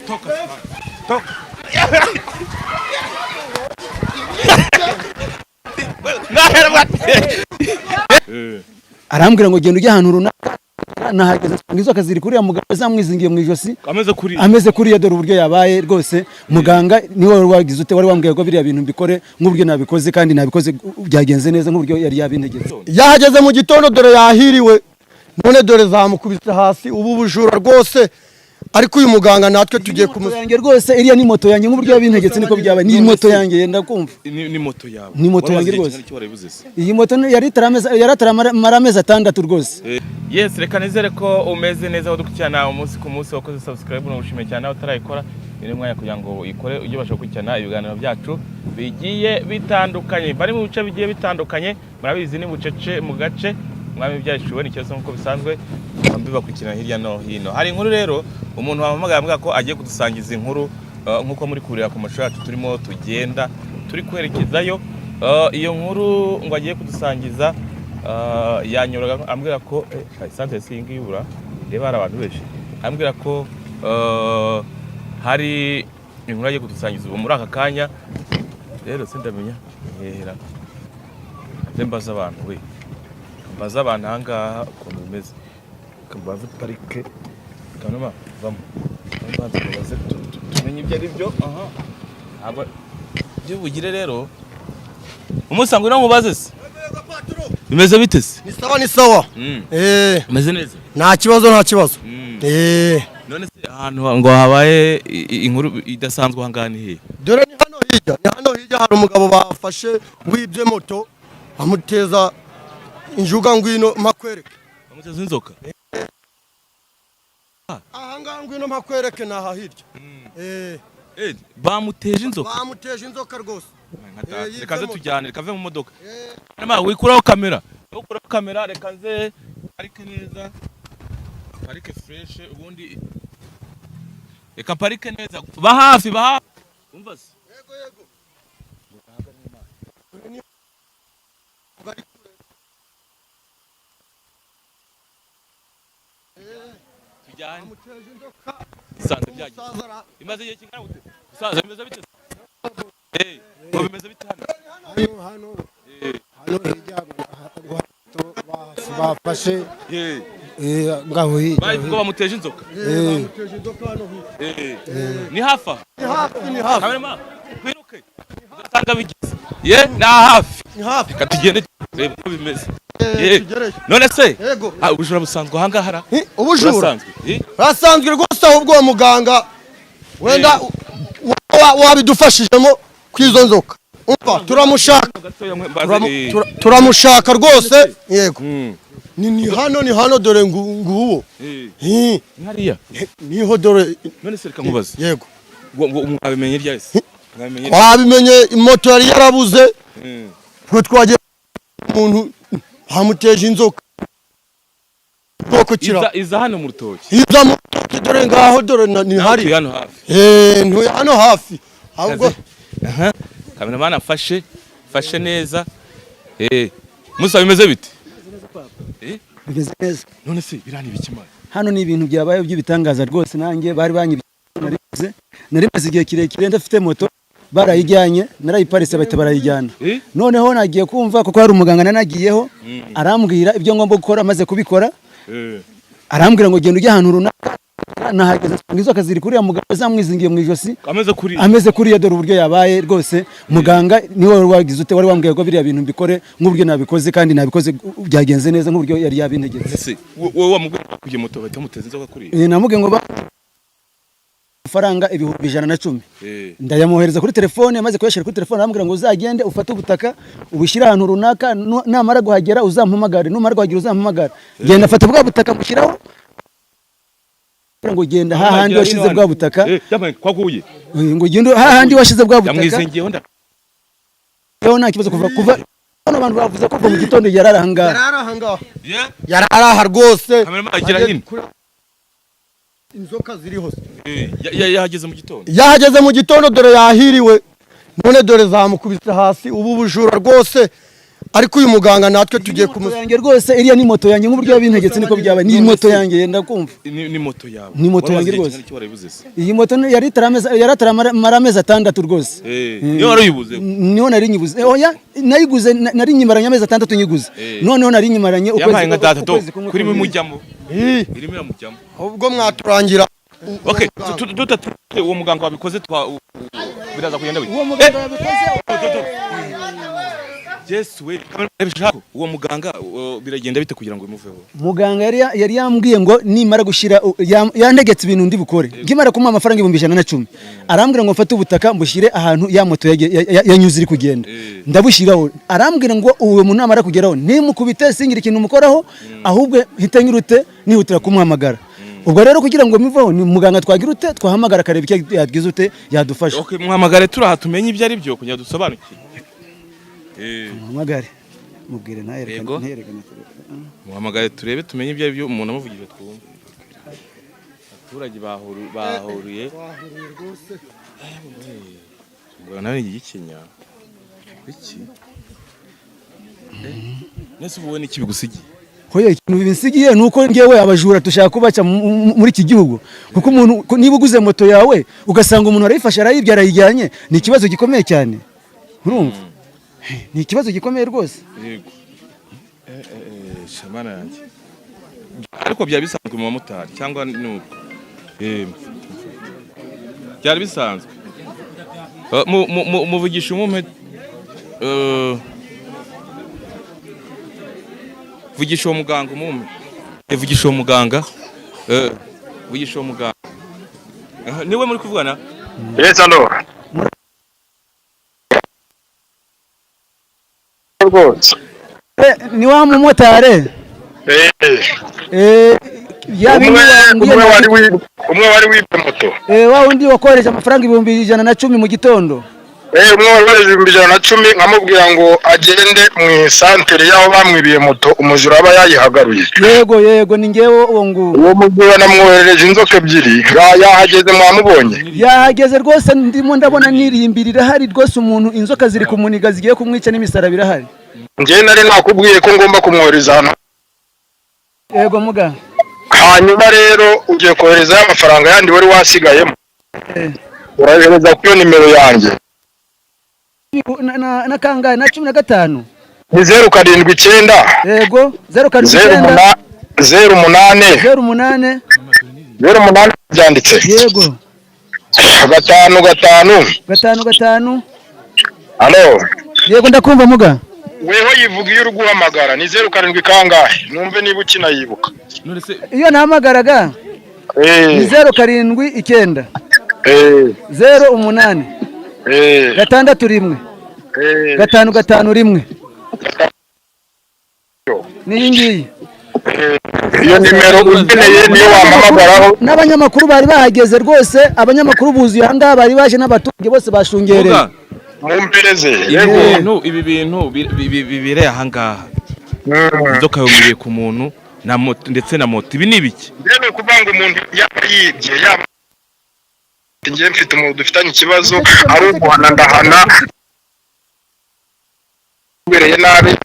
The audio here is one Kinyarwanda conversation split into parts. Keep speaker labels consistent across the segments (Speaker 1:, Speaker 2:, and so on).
Speaker 1: Toka. Toka.
Speaker 2: Arambwira ngo genda ujye ahantu runaka. Nahageze nsanga inzoka ziri kuriya mugabo, zamwizingiye mu ijosi.
Speaker 1: Ameze kuri
Speaker 2: Ameze kuriya, dore uburyo yabaye rwose. Muganga niwe wari wagize ute, wari wambwiye ko biriya bintu mbikore nk'uburyo nabikoze, kandi nabikoze byagenze neza nk'uburyo yari yabintegetse.
Speaker 3: Yahageze mu gitondo, dore yahiriwe, none dore zamukubise hasi. Ubu bujura rwose, ariko uyu muganga natwe tugiye
Speaker 2: Moto
Speaker 3: kumu
Speaker 2: yanjye rwose, iriya ni moto yanjye. Nk'uburyo yabintegetse niko byabaye, ni moto yanjye, yenda kumva.
Speaker 1: Ni moto yawe?
Speaker 2: Ni moto yanjye
Speaker 1: Wari umaze
Speaker 2: rwose.
Speaker 1: igihe kingana iki warayibuze se?
Speaker 2: Iyi moto yari ataramara amezi 6 rwose.
Speaker 1: Yes, reka nizere ko umeze neza, dukurikirana umunsi ku munsi. Wakoze subscribe, nugushimiye cyane. Aho utarayikora, ni umwanya kugira ngo uyikore, ujye ubasha gukurikirana ibiganiro byacu bigiye bitandukanye. Bari mu bice bigiye bitandukanye, murabizi, ni bucece mu gace mwami byashuwe ni ikibazo nk'uko bisanzwe mbibakurikirana hirya no hino. Hari inkuru rero, umuntu wampamagaye ambwira ko agiye kudusangiza inkuru, nk'uko muri kureba ku mashusho yacu turimo tugenda turi kwerekezayo. Iyo nkuru ngo agiye kudusangiza, yanyuraga ambwira ko santere si iyi ngiyi ubura, reba hari abantu benshi, ambwira ko hari inkuru agiye kudusangiza ubu muri aka kanya. Rero sindamenya hehera, nze mbaza abantu, we mbaza abantu aha ngaha ukuntu bimeze. Mbaze parike kanuma vamo, mbanze mbaze tumenye ibyo ari byo. Aha ntabwo ibyo bugire rero umunsi ngo mubaze se bimeze bite se?
Speaker 3: Ni sawa, ni sawa.
Speaker 1: Bimeze neza?
Speaker 3: Nta kibazo, nta kibazo.
Speaker 1: None se ahantu ngo habaye inkuru idasanzwe aha ngaha ni hehe?
Speaker 3: Dore ni hano hirya, ni hano hirya, hari umugabo bafashe wibye moto, amuteza injuga. Ngwino mpakwereke.
Speaker 1: Bamuteza inzoka?
Speaker 3: Aha ngaha, ngwino mpakwereke, ni aha hirya.
Speaker 1: Bamuteje inzoka?
Speaker 3: Bamuteje inzoka rwose.
Speaker 1: Reka nze tujyane, reka mve mu modoka. Nama wikuraho kamera, wikuraho kamera, reka nze parike neza, parike fresh ubundi. Reka parike neza, ba hafi, ba hafi, umva se.
Speaker 3: Yego, yego.
Speaker 1: Tujyane.
Speaker 3: Bamuteje inzoka.
Speaker 1: Sanze byagize
Speaker 3: Umusaza
Speaker 1: imaze igihe kingana gute? Musaza, bimeze bite? Ngo bimeze bite hano?
Speaker 4: Hano, hano. Hano hirya ngo bafashe. Ngaho hirya.
Speaker 1: Ngo bamuteje inzoka?
Speaker 3: Bamuteje inzoka hano hirya.
Speaker 1: Ni hafi aha?
Speaker 3: Ni hafi, ni hafi.
Speaker 1: Kamerama twiruke, uzasanga bigize ye ni hafi.
Speaker 3: Ni hafi.
Speaker 1: Reka tugende turebe uko bimeze.
Speaker 3: Tugereyo.
Speaker 1: None se
Speaker 3: Yego.
Speaker 1: Ubujura busanzwe aha ngaha ra?
Speaker 3: Ubujura
Speaker 1: Burasanzwe?
Speaker 3: Burasanzwe rwose, ahubwo uwo muganga wenda wabidufashijemo kw'izo nzoka. Umva, turamushaka.
Speaker 1: Gatoya mbaze,
Speaker 3: Turamushaka rwose, yego. Ni hano, ni hano, dore nguwo.
Speaker 1: Ni hariya?
Speaker 3: Niho dore.
Speaker 1: None se reka nkubaze.
Speaker 3: Yego.
Speaker 1: Ngo mwabimenye ryari se? Mwabimenye ryari?
Speaker 3: Twabimenye moto yari yarabuze. Twe twagiye umuntu bamuteje inzoka bwoko kira.
Speaker 1: Iza hano mu rutoki?
Speaker 3: Iza mu rutoki, dore ngaho, dore ni hari.
Speaker 1: Utuye hano hafi?
Speaker 3: Ntuye hano hafi ahubwo.
Speaker 1: Aha kameramani afashe, fashe neza. Musa, bimeze bite?
Speaker 2: Bimeze neza.
Speaker 1: None se biriya ni ibiki, man?
Speaker 2: Hano ni ibintu byabaye by'ibitangaza rwose. Nanjye bari banyibye, nari maze igihe kirekire ndafite moto, barayijyanye, narayiparitse bahita barayijyana. Noneho nagiye kumva kuko hari umuganga nanagiyeho, arambwira ibyo ngomba gukora, maze kubikora. Arambwira ngo genda ujye ahantu runaka. Nahageze nsanga inzoka ziri kuriya mugabo, zamwizingiye mu ijosi.
Speaker 1: Ameze kuri
Speaker 2: Ameze kuriya, dore uburyo yabaye rwose. Muganga niwe wari wagize ute, wari wambwiye ko biriya bintu mbikore nk'uburyo nabikoze, kandi nabikoze byagenze neza nk'uburyo yari yabintegetse.
Speaker 1: Ese wowe wamubwiye ko kujya moto bahita bamuteza inzoka kuri?
Speaker 2: Namubwiye ngo amafaranga 110,000. Ndayamwohereza kuri telefone. Amaze kuyashyira kuri telefone, arambwira ngo uzagende ufate ubutaka ubushyire ahantu runaka, namara guhagera uzampamagare, numara guhagera uzampamagare. Genda afata bwa butaka mushyiraho, ngo genda hahandi washyize bwa butaka.
Speaker 1: Yambaye kwaguye.
Speaker 2: Ngo genda hahandi washyize bwa butaka.
Speaker 1: Yamwizingiyeho nda.
Speaker 2: Yewe, nta kibazo. Kuva hano abantu bavuze ko kuva mu gitondo yari aha ngaha.
Speaker 3: Yari ari aha ngaha. Yari ari aha rwose.
Speaker 1: Kameramani agira hino.
Speaker 3: Inzoka ziri hose.
Speaker 1: Yahageze mu gitondo?
Speaker 3: Yahageze mu gitondo, dore yahiriwe, none dore zamukubise hasi. Ubu bujura rwose. Ariko uyu muganga natwe tugiye
Speaker 2: Moto
Speaker 3: kumu
Speaker 2: yanjye rwose, iriya ni moto yanjye, nk'uburyo yabintegetse niko byabaye, ni moto yanjye, ndakumva.
Speaker 1: Ni moto yawe?
Speaker 2: Ni moto
Speaker 1: Wari
Speaker 2: yanjye
Speaker 1: umaze igihe
Speaker 2: rwose.
Speaker 1: kingana iki warayibuze se?
Speaker 2: Iyi moto yari itaramara amezi 6 rwose.
Speaker 1: Niyo wari uyibuze?
Speaker 2: Niho nari nyibuze. Oya, nayiguze nari nyimaranye amezi 6 nyiguze. Noneho nari nyimaranye ukwezi
Speaker 1: Yampaye nka data to
Speaker 2: ukwezi kumwe
Speaker 1: kuri
Speaker 2: konyine.
Speaker 1: mujyamo, irimo iramujyamo.
Speaker 3: Ubwo mwaturangira
Speaker 1: Okay, uwo muganga wabikoze twa biraza kugenda bite?
Speaker 2: Uwo muganga yabikoze.
Speaker 1: Yesu we, kamera, uwo muganga biragenda bite kugira ngo bimuveho?
Speaker 2: Muganga yari yambwiye ngo nimara gushyira yantegetse ibintu ndi bukore nkimara kumuha amafaranga 110,000. Arambwira ngo mfate ubutaka mbushyire ahantu ya moto yanyuze iri kugenda. Ndabushyiraho. Arambwira ngo uwo muntu namara kugeraho nimukubite, singira ikintu mukoraho, ahubwo hite nyirute nihutira kumuhamagara. Ubwo rero kugira ngo mivaho ni muganga twagira ute, twahamagara akareba icyo yagize ute, yadufasha.
Speaker 1: Okay, muhamagare turaha tumenye ibyo ari byo kugira ngo dusobanukirwe.
Speaker 2: Muhamagare mubwire ntayerekane.
Speaker 1: Yego.
Speaker 2: Ntayerekane.
Speaker 1: Muhamagare turebe tumenye ibyo ari byo, umuntu amuvugije twumve. Abaturage bahuruye ngo nawe igikinya iki. Nese ubu wowe niki bigusigiye?
Speaker 2: Hoya, ikintu binsigiye ni uko ngewe abajura dushaka kubaca muri iki gihugu, kuko umuntu niba uguze moto yawe ugasanga umuntu arayifashe, arayibye, arayijyanye, ni ikibazo gikomeye cyane. Urumva ni ikibazo gikomeye rwose.
Speaker 1: Yego. Shamana yanjye, ariko byari bisanzwe mu bamotari cyangwa ni uko? Byari bisanzwe. Muvugisha umumpe, vugisha uwo muganga umumpe. Vugisha uwo muganga. Vugisha uwo muganga. Aha, niwe muri kuvugana?
Speaker 5: Yes, hello. Rwose.
Speaker 2: Ni wa mumotari? Ya bindi
Speaker 5: Umwe
Speaker 2: wambwiye.
Speaker 5: Umwe wari wibye moto.
Speaker 2: Wa wundi wakohereje amafaranga 110,000 mu gitondo.
Speaker 5: Umwe wari wareje 110,000, nkamubwira ngo agende mu isantere y'aho bamwibiye moto, umujura aba yayihagaruye.
Speaker 2: Yego, ni ngewe uwo nguwo.
Speaker 5: Uwo mujura namwoherereje inzoka ebyiri. Yahageze, mwamubonye?
Speaker 2: Yahageze rwose, ndimo ndabona nirimbira irahari rwose, umuntu inzoka ziri kumuniga zigiye kumwica, n'imisaraba irahari.
Speaker 5: Njyewe nari nakubwiye ko ngomba kumwohereza ahantu.
Speaker 2: Yego muga.
Speaker 5: Hanyuma rero ugiye koherezayo amafaranga yandi wari wasigayemo. Urayohereza kuri iyo nimero yanjye.
Speaker 2: Na kangahe? Na 15?
Speaker 5: Ni 079.
Speaker 2: Yego, zeru karindwi
Speaker 5: Zeru
Speaker 2: icyenda.
Speaker 5: 08.
Speaker 2: 08.
Speaker 5: 08 byanditse.
Speaker 2: Yego.
Speaker 5: 55.
Speaker 2: 55.
Speaker 5: Alo?
Speaker 2: Yego, ndakumva muga.
Speaker 5: Weho yivuga iyo uri guhamagara ni 07 kangahe, numve niba ukinayibuka.
Speaker 1: None se
Speaker 2: Iyo nahamagaraga ni 079. 08. 61. 551. N'iyi ngiyi.
Speaker 5: Iyo nimero ukeneye niyo wampamagaraho.
Speaker 2: N'abanyamakuru bari bahageze rwose, abanyamakuru buzuye aha ngaha, bari baje n'abaturage bose bashungereye.
Speaker 1: Muga,
Speaker 5: Mumpereze.
Speaker 1: ibi
Speaker 5: Yego.
Speaker 1: bintu bibereye aha ngaha, inzoka yumiriye ku muntu na moto, ndetse na moto, ibi ni ibiki?
Speaker 5: Njyewe ni ukuvuga ngo umuntu yaba yibye, yaba njyewe mfite umuntu dufitanye ikibazo, ari uguhana ndahana, ubereye nabi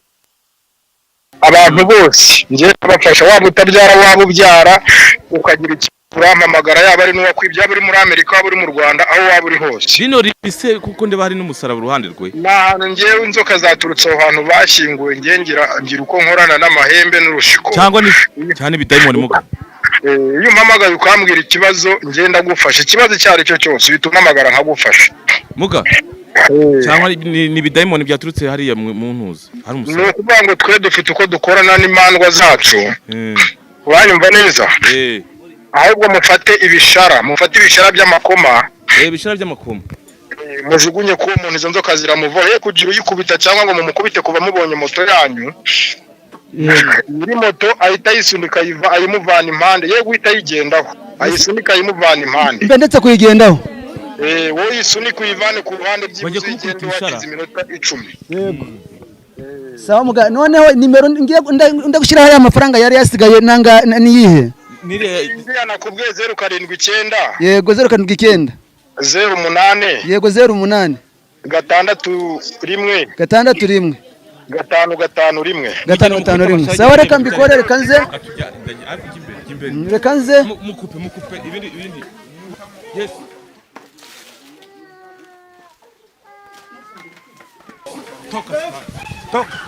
Speaker 5: abantu bose njyewe ndabafasha. Waba utabyara, waba ubyara, ukagira ikibazo urampamagara, yaba ari n'uwakwibye, yaba uri muri Amerika, waba uri mu Rwanda, aho waba uri hose.
Speaker 1: Rino ribise kuko ndeba hari n'umusaraba uruhande rwe.
Speaker 5: Ni ahantu ngewe inzoka zaturutse, aho hantu bashyinguwe. Ngewe ngira uko nkorana n'amahembe n'urushiko.
Speaker 1: Cyangwa ni cyane ibidayimoni muga.
Speaker 5: Iyo umpamagaye ukambwira ikibazo, ngenda ndagufasha, ikibazo icyo ari cyo cyose uhita umpamagara nkagufasha.
Speaker 1: Muga, cyangwa ni ibidayimoni byaturutse hariya mu ntuzi hari
Speaker 5: Ni
Speaker 1: umusaraba.
Speaker 5: ukuvuga ngo twe dufite uko dukorana n'imandwa zacu. Uranyumva neza? Ahubwo mufate ibishara by'amakoma.
Speaker 1: Ibishara by'amakoma.
Speaker 5: Mujugunye kuwo muntu, izo nzoka ziramuvaho. Ye kugira uyikubita cyangwa ngo mumukubite kuva mubonye moto yanyu, nyiri moto ahita ayisunika ayiva ayimuvana impande, ye guhita ayigendaho, ayisunika ayimuvana impande.
Speaker 2: Mbe ndetse kuyigendaho.
Speaker 5: Wowe uyisunika uyivane ku ruhande,
Speaker 1: Bagiye
Speaker 5: byibuze
Speaker 1: kumukubita
Speaker 5: uyigende
Speaker 1: ibishara.
Speaker 5: wakize iminota 10.
Speaker 2: Yego, sawa muga. Noneho nimero ngiye ndagushyiraho ya mafaranga yari yasigaye nanga niyihe?
Speaker 1: Niriya.
Speaker 5: Iriya nakubwiye, 079.
Speaker 2: Yego, 079.
Speaker 5: 08.
Speaker 2: Yego, 08.
Speaker 5: 61.
Speaker 2: 61.
Speaker 5: 551.
Speaker 2: 551. Sawa, reka mbikore, reka nze.
Speaker 1: Ariko jya imbere, jya imbere.
Speaker 2: Reka nze.
Speaker 1: Mukupe, mukupe ibindi, ibindi. Yes. Toka, toka.